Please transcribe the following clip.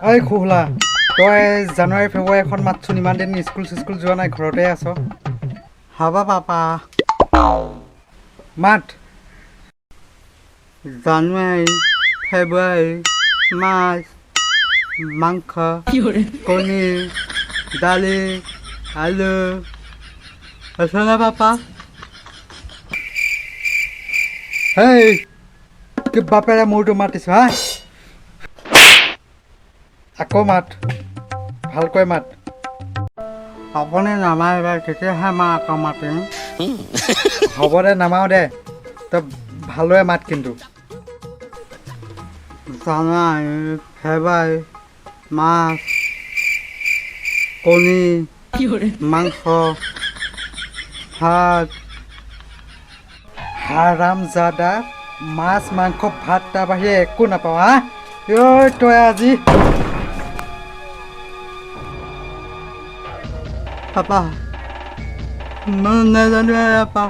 ঐ খোহলা, তই জানুৱাৰী ফেব্ৰুৱাৰী এখন মাতচোন, ইমান দিন স্কুল চিস্কুল যোৱা নাই, ঘৰতে আছ। হ'ব পাপা। মাত। জানুৱাৰী, ফেব্ৰুৱাৰী, মাৰ্চ, মাংস, কণী, দালি, আলু। হৈছেনে পাপা? হেই, কি বাপেৰে মূৰটো মাতিছ হা? আকৌ মাত, ভালকৈ মাত। আপুনি নামাৰিব, তেতিয়াহে মই আকৌ মাতিম। হ'ব দে, নামাৰো দে, তই ভালদৰে মাত কিন্তু। জানুৱাৰী, ফেব্ৰুৱাৰী, মাৰ্চ, কণী, মাংস, ভাত। হাৰাম জাদা, মাছ মাংস ভাত তাৰ বাহিৰে একো নাপাওঁ হা। ঐ তই আজি পাপা, মই নাজানো পাপা।